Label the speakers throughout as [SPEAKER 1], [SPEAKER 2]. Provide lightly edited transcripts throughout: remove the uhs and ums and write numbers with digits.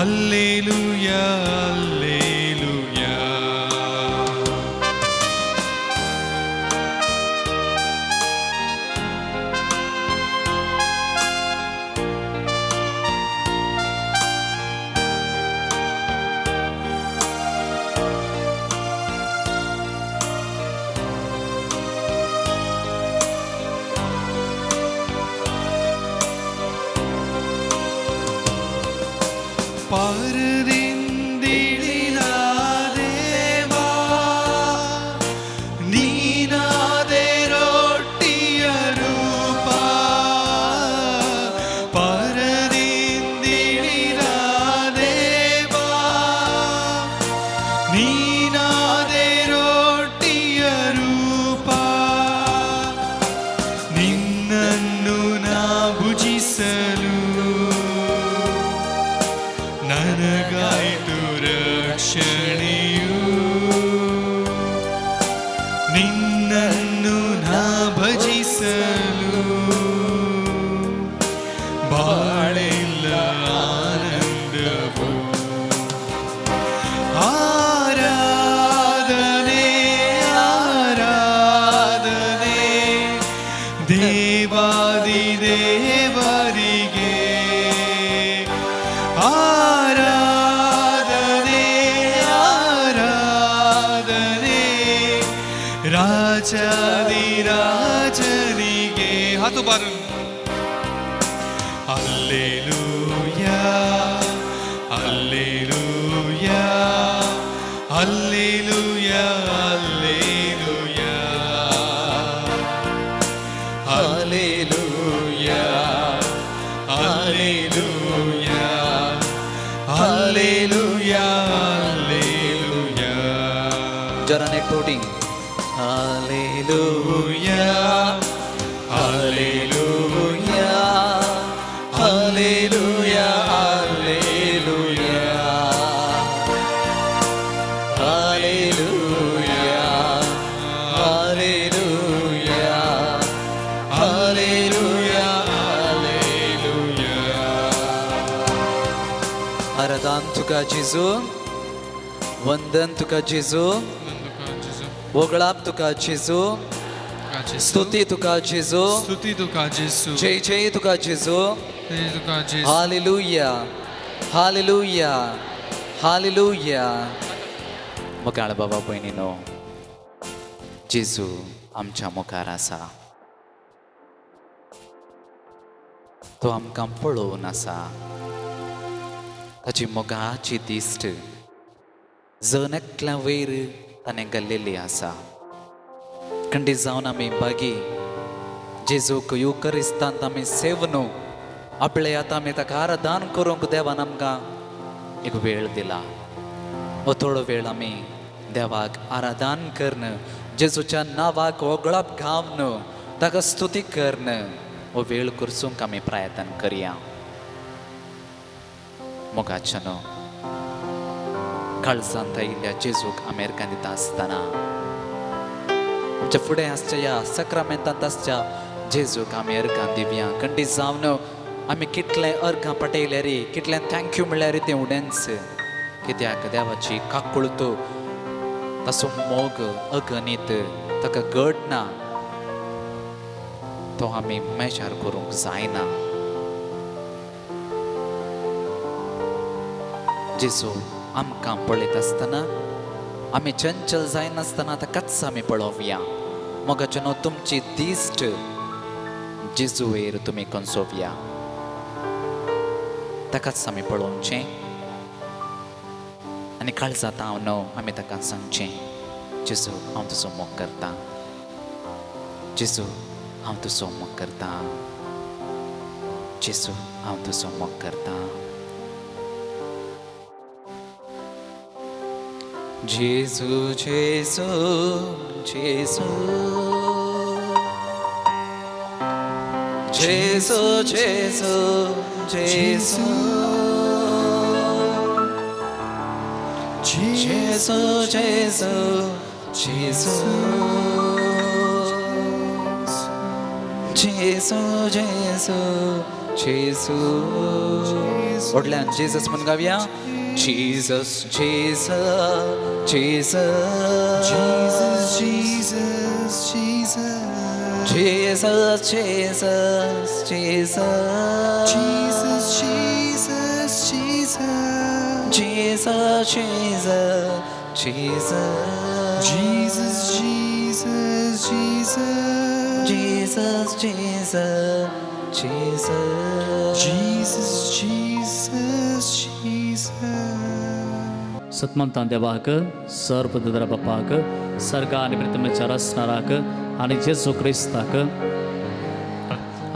[SPEAKER 1] Alleluia, alleluia. ಪಾರದಿಂದಿಳಿದ ದೇವಾ, ನೀನಾದೆ ರೊಟ್ಟಿಯ ರೂಪ. ಪರದಿಂದಿಳಿದ ದೇವಾ, ನೀನಾದೆ ರೊಟ್ಟಿಯ ರೂಪ. ನಿನ್ನನ್ನು ನಾ ಭುಜಿಸಲು ನನಗಾಯ್ತು ರಕ್ಷಣೆಯು. ನಿನ್ನನ್ನು ನಾ ಭಜಿಸಲು ಬಾಳೆಲ್ಲ ಆನಂದವು. ಆರಾಧನೆ, ಆರಾಧನೆ ದೇವಾದಿ ದೇವರಿಗೆ. ಆರಾಧನೆ, ಆರಾಧನೆ ರಾಜಾದಿ ರಾಜನಿಗೆ. हात उबारून. Alleluia, alleluia, alleluia, alleluia, alleluia, alleluia, alleluia, alleluia.
[SPEAKER 2] जोरान एक फावटी hallelujah, hallelujah, hallelujah, hallelujah, hallelujah, hallelujah, hallelujah, hallelujah. आराधन तुका जेजू, वंदन तुका जेजू, वगळाप तुका जेजू, स्तुती तुका जेजू,
[SPEAKER 1] स्तुती तुका जेसू.
[SPEAKER 2] जय जय तुका जेजू.
[SPEAKER 1] जय तुका जेसू.
[SPEAKER 2] Hallelujah, hallelujah, hallelujah. मोगाळ बाबा भयणीनो, जेजू आमच्या मुखार आसा. तो आमकां पळोवन आसा. ताची मोगाची दिश्ट जण एकल्या वयर ताणें घाल्लेली आसा. खंडीत जावन आमी बागी जेजूक युकरिस्तांत आमी सेवनो आपले आतां आमी ताका आराधन करूंक देवान आमकां एक वेळ दिला. हो थोडो वेळ आमी देवाक आराधन करन, जेजूच्या नांवाक वगळप गावन ताका स्तुती करन हो वेळ करसूंक आमी प्रयत्न करया. मोगाच्या न्हू, काळजांत आयिल्ल्या जेजूक अमेरिकान दिता आसतना, आमच्या फुडें आसच्या ह्या सक्रामेंतांत आसच्या जेजूक आमी अर्गां दिवया. खंडीत जावन आमी कितलें अर्गां पटयल्यार, कितलें thank you म्हणल्यार तें उणेंच. कित्याक देवाची काकुळट, ताचो मोग अगणीत, ताका गट ना, तो आमी मेजर करूंक जायना. जेजू आमकां पळयत आसतना आमी चंचल जायनासतना ताकाच आमी पळोवया. मोगाचे न्हू, तुमची दिश्ट जेजूवेर तुमी कंसोवया. ताकाच आमी पळोवचें आनी काळजांत हांव न्हू आमी ताका सांगचें, जेजू हांव तुजो मोग करता, जेजू हांव तुजो मोग करता, जेजू हांव तुजो मोग करता. जेजू, जेजू, जेजू, जेजू, जेजू, जेजू, जेजू, जेजू, जेजू, जेजू जेजू जेजू. व्हडल्यान जेजस म्हूण गावया. Jesus Jesus Jesus
[SPEAKER 1] Jesus, Jesus,
[SPEAKER 2] Jesus Jesus Jesus
[SPEAKER 1] Jesus, Jesus, Jesus,
[SPEAKER 2] Jesus Jesus Jesus
[SPEAKER 1] Jesus, Jesus, Jesus,
[SPEAKER 2] Jesus Jesus Jesus
[SPEAKER 1] Jesus, Jesus, Jesus.
[SPEAKER 3] सतमंतान देवाक, सर्वदर बापाक, सर्गा आनी प्रितमेच्या रसणाराक आनी जेजू क्रिस्ताक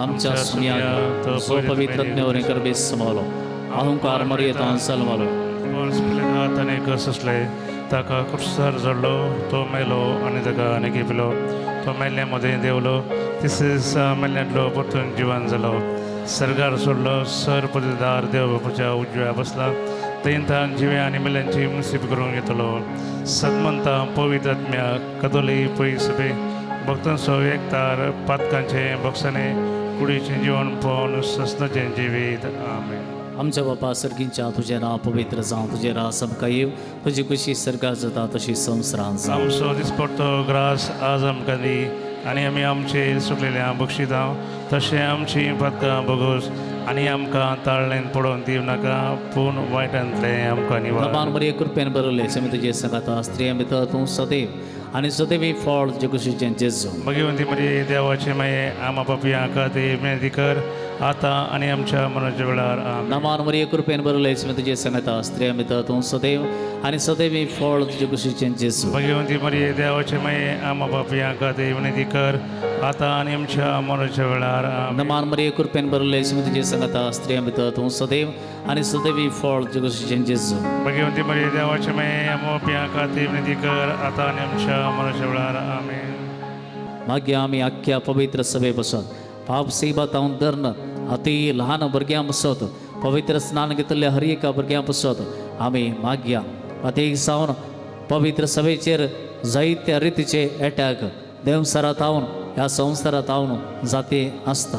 [SPEAKER 3] आमच्या सुन्याक जो पवित्र ज्ञावरें करबे समवलो अहंकार मर्येतान सलमलो.
[SPEAKER 4] पोन्स पिलात आनी कसले ताका कुर्सार जडलो, तो मेलो आनी ताका आनी पिलो. तो मेल्ल्या मदें देंवलो, तिसरे दिसा मेल्ल्यांतलो परतून जिवन जालो. सर्गार सोडलो, सर पददार देव बापूच्या उजव्या बसला. थंय जिव्या आनी मेल्ल्यांची मुसीब करूंक येतलो. सदमंता पवित्र आत्म्या कदोली पयस सभे भक्तांचो एकतार पातकांचे बक्षाने कुडीचें जिवन पळोवन ससनाचें जिवीत. आमेन.
[SPEAKER 3] आमच्या बापा सर्गींच्या, तुजें नांव पवित्र जावं, तुजें रास आमकां येवं, तुजी खुशी सर्गात जाता तशी संवसारांत जावं.
[SPEAKER 4] आमचो दिसपडतो ग्रास आज आमकां दी आनी आमी आमचे सुकलेल्या बक्षितां तशें आमची पातकां बगोस आनी आमकां ताळ्ळेन पडोवन दिवं नाका, पूण वायटांतलें आमकां निवार.
[SPEAKER 3] नमान मरिये, कृपेन बरवले, आमी तुजे सांगाता, स्त्रियां भितर तूं सदैव आनी सदैव फळ तुजे कुशीचें जेजू.
[SPEAKER 4] भगवंती मरिये, देवाचे माये, आमा पापयां खातीर विनंती कर आतां आनी आमच्या मरणाच्या वेळार. आमेन.
[SPEAKER 3] नमान मरिये, कृपेन बरवले, आमी तुजे सांगाता, स्त्रियां भितर तूं सदैव आनी सदैव फळ तुजे कुशीचें जेजू.
[SPEAKER 4] भगवंती मरिये, देवाचे माये, आमा पापयां खातीर विनंती कर आतां आनी आमच्या मरणाच्या वेळार. आमेन.
[SPEAKER 3] नमान मरिये, कृपेन बरवले, आमी तुजे सांगाता, स्त्रियां भितर तूं सदैव आनी सदैव फळ तुजे कुशीचें जेजू.
[SPEAKER 4] भगवंती मरिये, देवाचे माये, आमा पापयां खातीर विनंती कर आतां आनी आमच्या मरणाच्या वेळार. आमेन.
[SPEAKER 3] मागीर आमी आख्ख्या पवित्र सभे बसत पाप सेवा तावन धरून अति ल्हान भुरग्यां बसत पवित्र स्नान घेतिल्ल्या हर एका भुरग्यां बसत आमी मागया. अतीक जावन पवित्र सभेचेर जायत्या रितीचे एटॅक देवसारात हावन ह्या संवसारात हावन जाती आसता.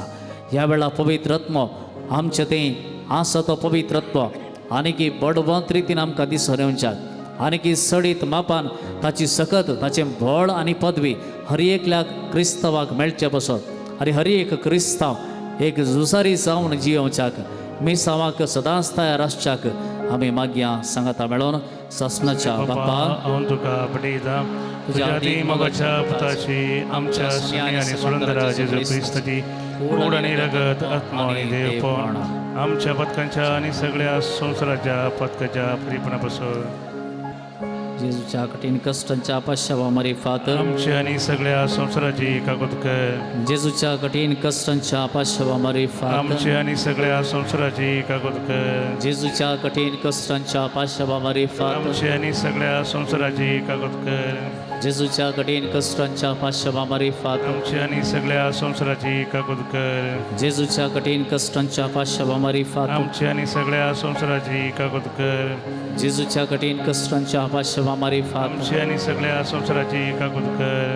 [SPEAKER 3] ह्या वेळार पवित्र आत्मो आमचे थंय आसा तो पवित्र आत्मो आनीक बडवंत रितीन आमकां दिसून येवच्याक आनीक सडीत मापान ताची सकत ताचें बळ आनी पदवी हर एकल्याक क्रिस्तांवाक मेळचे बसत आनी हर एक क्रिस्तांव एक झुजारी जावन जियोवच्याक मिसांवाक सदांच तयार आसच्याक आमी मागया. सांगाता मेळोन सासणाच्या बापा,
[SPEAKER 4] हांव तुका पटयता तुज्या अती मोगाच्या पुताची, आमच्या सुन्या आनी सुरंदरा जेजू क्रिस्ताची कूड आनी रगत, आत्मो आनी देवपण आमच्या पथकांच्या आनी सगळ्या संवसाराच्या पथकाच्या प्रिपणा पासून.
[SPEAKER 3] जेजूच्या कठीण कश्टांच्या पाशावा मारिफात
[SPEAKER 4] आमच्या आनी सगळ्या संवसाराची काकूत कर.
[SPEAKER 3] जेजूच्या कठीण कश्टांच्या पाशावा मारिफात
[SPEAKER 4] आमच्या आनी सगळ्या संवसाराची काकूत कर.
[SPEAKER 3] जेजूच्या कठीण कश्टांच्या पाशावा मारिफात
[SPEAKER 4] आमच्या आनी सगळ्या संवसाराची काकूत कर.
[SPEAKER 3] जेजूच्या कठीण कश्टांच्या पाशावा मारिफात
[SPEAKER 4] आमच्या आनी सगळ्या संवसाराची काकूत कर.
[SPEAKER 3] जेजूच्या कठीण कश्टांच्या पाशावा मारिफात
[SPEAKER 4] आमच्या आनी सगळ्या संवसाराची काकूत कर.
[SPEAKER 3] जेजूच्या कठीण कश्टांच्या पाशावा मारिफात
[SPEAKER 4] आमच्या आनी सगळ्या संवसाराची काकूत कर.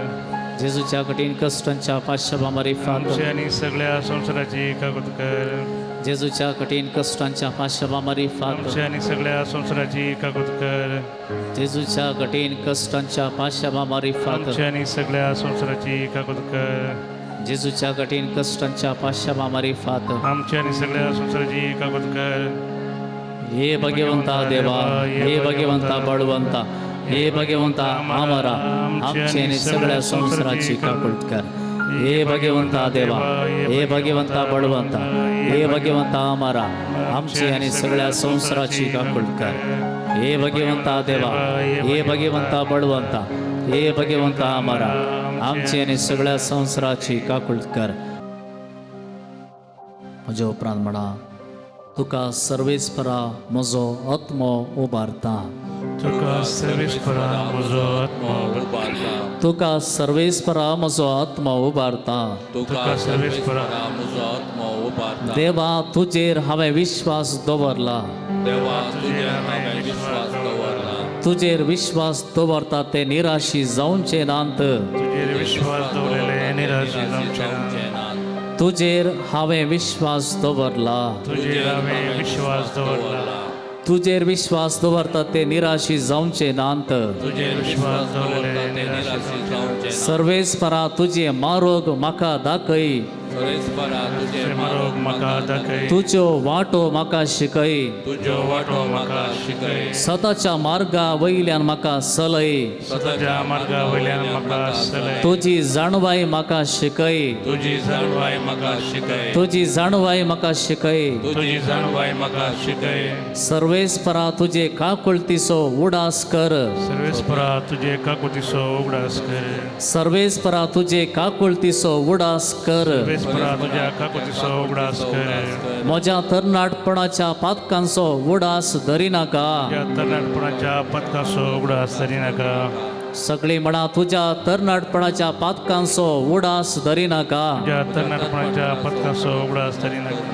[SPEAKER 3] जेजूच्या कठीण कश्टांच्या पाशावा मारिफात
[SPEAKER 4] आमच्या आनी सगळ्या संवसाराची काकूत कर.
[SPEAKER 3] जेजूच्या कठीण कश्टांच्या पाशावा मारिफात
[SPEAKER 4] आमच्या आनी सगळ्या संवसाराची काकूत कर.
[SPEAKER 3] जेजूच्या कठीण कश्टांच्या पाशावा मारिफात
[SPEAKER 4] आमच्या आनी सगळ्या संवसाराची काकूत कर.
[SPEAKER 3] जेजूच्या कठीण कश्टांच्या पाशावा मारिफात
[SPEAKER 4] आमच्या आनी सगळ्या संवसाराची काकूत कर.
[SPEAKER 3] हे भगवंता देवा, हे भगवंता बळवंता, हे भगवंता आमरा, आमचे आनी सगळ्या संवसाराची काकूट कर. हे भगवंता देवा, हे भगवंता बळवंता, हे भगवंता आमरा, आमची आनी सगळ्या संवसाराची काकूट कर. हे भगवंता देवा, हे भगवंता बळवंता, हे भगवंता आमरा, आमची आनी सगळ्या संवसाराची काकूट कर. म्हज्या उपरांत म्हणा, तुका सर्वेस्परा म्हजो आत्मो उबारता.
[SPEAKER 4] तुका सर्वेस्परा म्हजो आत्मो
[SPEAKER 5] उबारता.
[SPEAKER 3] तुका सर्वेस्परा म्हजो आत्मो उबारता.
[SPEAKER 5] तुका सर्वेस्परा म्हजो आत्मो उबारता.
[SPEAKER 3] देवा तुजेर हांवें विश्वास दवरला.
[SPEAKER 5] देवा तुजेर हांवें विश्वास दवरला.
[SPEAKER 3] तुजेर विश्वास दवरता ते निराशी जावचे नात.
[SPEAKER 4] तुजेर विश्वास दवरलेले निराशी जावचे ना.
[SPEAKER 5] जावचे नात.
[SPEAKER 3] तुजेर हांवें विश्वास दवरला.
[SPEAKER 4] तुजेर हांवें विश्वास दवरला.
[SPEAKER 3] तुजेर विश्वास दवरता ते निराशी जावचे नात.
[SPEAKER 4] तुजेर विश्वास दवरले निराशी
[SPEAKER 5] जावचे.
[SPEAKER 3] सर्वेस्परा तुजे मार्ग म्हाका दाखय.
[SPEAKER 5] सर्वेस्परा तुजे
[SPEAKER 4] मार्ग म्हाका दाखय.
[SPEAKER 3] तुज्यो वाटो म्हाका शिकय.
[SPEAKER 5] तुज्यो वाटो म्हाका शिकय.
[SPEAKER 3] सताच्या मार्गा वयल्यान म्हाका चलय.
[SPEAKER 4] सताच्या मार्गा वयल्यान म्हाका चलय.
[SPEAKER 3] तुजी जाणवाय म्हाका शिकय.
[SPEAKER 5] तुजी जाणवाय म्हाका शिकय.
[SPEAKER 3] तुजी जाणवाय म्हाका शिकय.
[SPEAKER 4] तुजी जाणवाय म्हाका शिकय.
[SPEAKER 3] सर्वेस्परा तुजे काकुळतीचो उडास कर.
[SPEAKER 4] सर्वेस्परा तुजे काकुळतीचो उगडास कर.
[SPEAKER 3] सर्वेस्परा तुजे काकुळतीचो उडास कर.
[SPEAKER 4] सर्वेस्परा तुज्या काकुळतीचो उगडास कर.
[SPEAKER 3] म्हज्या तरणाटपणाच्या पातकांचो उडास धरिनाका.
[SPEAKER 4] तुज्या तरणाटपणाच्या पातकांचो उगडास धरिनाका.
[SPEAKER 3] सगळी म्हणा तुज्या तरणाटपणाच्या पातकांचो उडास धरिनाका.
[SPEAKER 4] तुज्या तरणाटपणाच्या पातकांचो उगडास धरिनाका.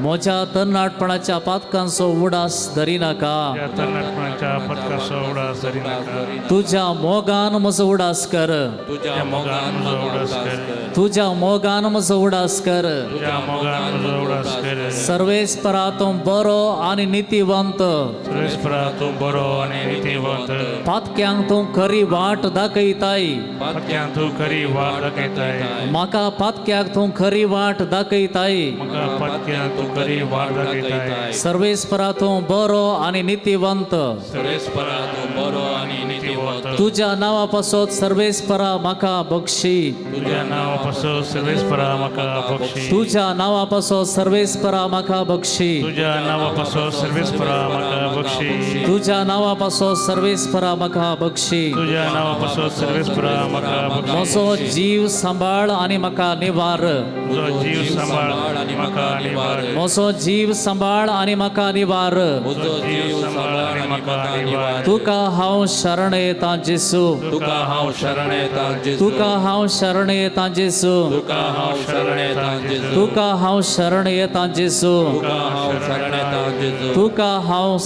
[SPEAKER 3] म्हज्या तरणाटपणाच्या पातकांचो उडास धरिनाका.
[SPEAKER 4] तुज्या तरणाटपणाच्या पातकांचो उगडास धरिनाका.
[SPEAKER 3] तुज्या मोगान म्हजो उडास कर.
[SPEAKER 5] तुज्या मोगान म्हजो उगडास कर.
[SPEAKER 3] तुज्या मोगान म्हजो उडास कर.
[SPEAKER 4] तुज्या मोगान म्हजो उगडास कर.
[SPEAKER 3] सर्वेस्परा तूं बरो आनी नितीवंत.
[SPEAKER 4] सर्वेस्परा तूं बरो आनी नितीवंत.
[SPEAKER 3] पातक्यांक तूं खरी वाट दाखयताय.
[SPEAKER 4] पातक्यांक तूं खरी वाट दाखयताय.
[SPEAKER 3] म्हाका पातक्याक तूं खरी वाट दाखयताय.
[SPEAKER 4] म्हाका पातक्यांक तूं खरी वाट दाखयताय.
[SPEAKER 3] सर्वेस्परा तूं बरो आनी नितीवंत.
[SPEAKER 5] सर्वेस्परा तूं बरो आनी नितीवंत.
[SPEAKER 3] तुज्या नांवा पासत सर्वेस्परा म्हाका बक्षी.
[SPEAKER 4] तुज्या नांवा पासत सर्वेस्परा म्हाका बक्षी.
[SPEAKER 3] तुज्या नांवा पासत सर्वेस्परा म्हाका बक्षी.
[SPEAKER 4] तुज्या नांवा पासत सर्वेस्परा म्हाका बक्षी.
[SPEAKER 3] तुज्या नांवा पासत सर्वेस्परा म्हाका बक्षी.
[SPEAKER 4] तुज्या नांवा पासत सर्वेस्परा म्हाका बक्षी.
[SPEAKER 3] म्हजो जीव सांबाळ आनी म्हाका निवार.
[SPEAKER 4] म्हजो जीव सांबाळ आनी म्हाका निवार.
[SPEAKER 3] म्हजो जीव सांबाळ आनी म्हाका निवार.
[SPEAKER 5] म्हजो जीव सांबाळ आनी म्हाका निवार.
[SPEAKER 3] तुका हांव शरण येता जेसू.
[SPEAKER 5] तुका हांव शरण येता जेसू.
[SPEAKER 3] तुका हांव शरण येता जेसू.
[SPEAKER 5] तुका हांव शरण येता जेसू.
[SPEAKER 3] तुका हांव शरण येता जेसू.
[SPEAKER 5] तुका हांव शरण येता जेसू.
[SPEAKER 3] तुका हांव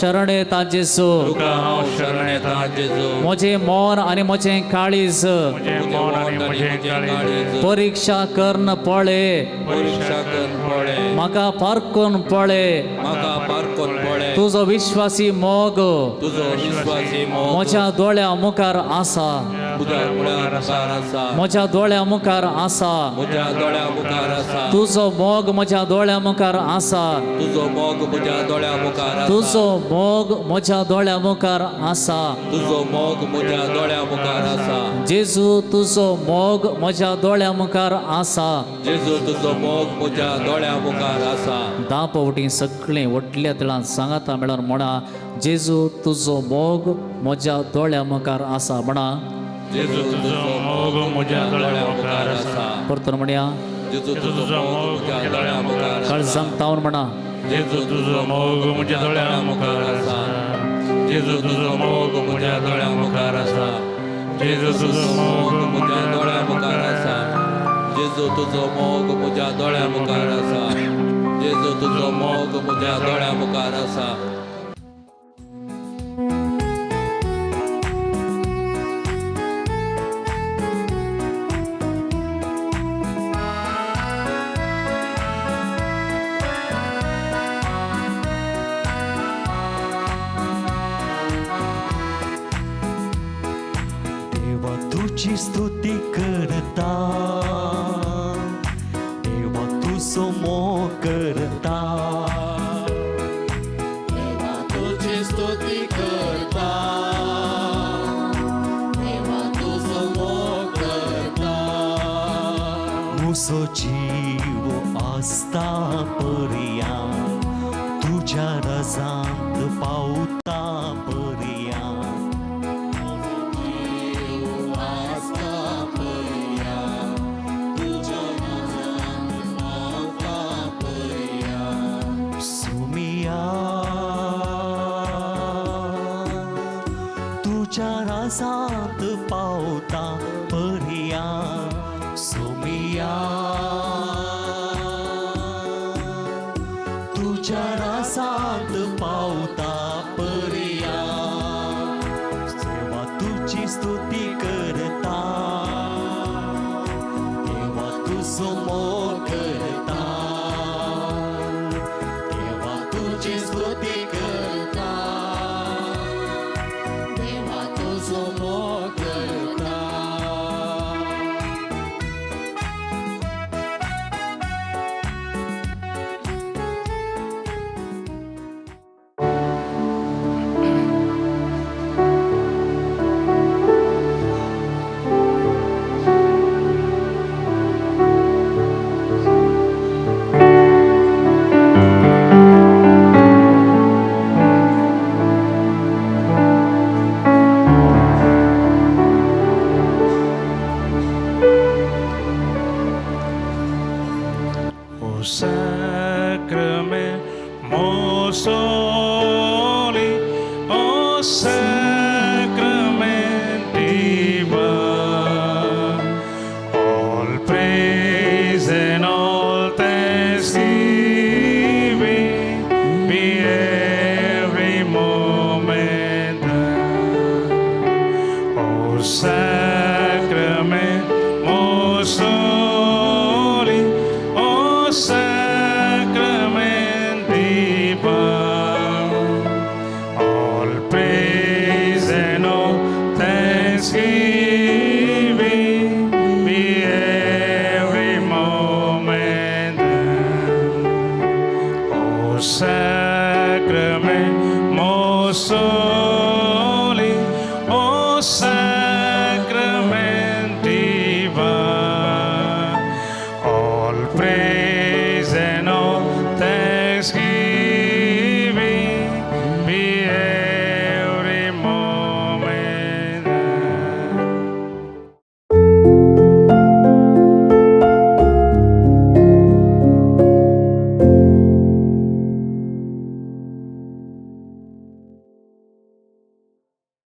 [SPEAKER 3] शरण येता जेसू.
[SPEAKER 5] तुका हांव शरण येता जेसू.
[SPEAKER 3] म्हजें मन आनी म्हजें काळीज.
[SPEAKER 4] म्हजें मन आनी म्हजें काळीज.
[SPEAKER 3] परिक्षा करन पळे.
[SPEAKER 5] परिक्षा करन पळे.
[SPEAKER 3] म्हाका पारखून पळे.
[SPEAKER 5] म्हाका पारखून पळे.
[SPEAKER 3] तुजो विश्वासी मोग.
[SPEAKER 5] तुजो विश्वासी मोग.
[SPEAKER 3] म्हज्या दोळ्या मुखार आसा.
[SPEAKER 5] म्हज्या दोळ्या मुखार आसा.
[SPEAKER 3] म्हज्या दोळ्या मुखार आसा.
[SPEAKER 5] म्हज्या दोळ्या मुखार आसा.
[SPEAKER 3] तुजो मोग म्हज्या दोळ्या मुखार आसा.
[SPEAKER 5] तुजो मोग म्हज्या दोळ्या मुखार आसा.
[SPEAKER 3] तुजो मोग म्हज्या दोळ्या मुखार आसा.
[SPEAKER 5] तुजो मोग म्हज्या दोळ्या मुखार आसा.
[SPEAKER 3] जेजू तुजो मोग म्हज्या दोळ्या मुखार आसा.
[SPEAKER 5] जेजू तुजो मोग म्हज्या दोळ्या मुखार आसा.
[SPEAKER 3] 10 पावटी सगळें व्हडल्या तळान सांगाता मेळोन म्हणा जेजू तुजो मोग म्हज्या दोळ्या मुखार आसा. म्हणा
[SPEAKER 5] जेजू तुजो
[SPEAKER 4] मोग म्हज्या दोळ्या मुखार आसा.
[SPEAKER 3] परतून म्हणया
[SPEAKER 5] जेजू तुजो मोग म्हज्या दोळ्या मुखार आसा.
[SPEAKER 3] काळजांक तावन म्हणा
[SPEAKER 4] जेजू तुजो मोग म्हज्या दोळ्या मुखार आसा. जेजू तुजो मोग म्हज्या दोळ्या मुखार आसा. जेजू तुजो मोग
[SPEAKER 5] म्हज्या दोळ्या मुखार आसा. जेजू तुजो मोग म्हज्या दोळ्या मुखार आसा. जेजू तुजो मोग म्हज्या दोळ्या मुखार आसा.
[SPEAKER 1] देवा तुझी स्तुती करता. देवा तुझो मोग करता.
[SPEAKER 6] देवा तुझी स्तुती करता. देवा तुझो मोग करता.
[SPEAKER 1] म्हजो जीव आसता पर्या तुज्या रजांत पावता पर्या. सुमिया तुज्या रजांत पावता पर्या. सुमिया तुज्या रजांत पावता पर्या. देवा तुजी स्तुती करता. देवा तुजो मोग
[SPEAKER 4] Sacrament most holy, O sacrament divine. All praise and all thanksgiving be every moment thine. O sacrament most holy, O sacrament divine. All praise and all thanksgiving be every moment thine. O sacrament most holy,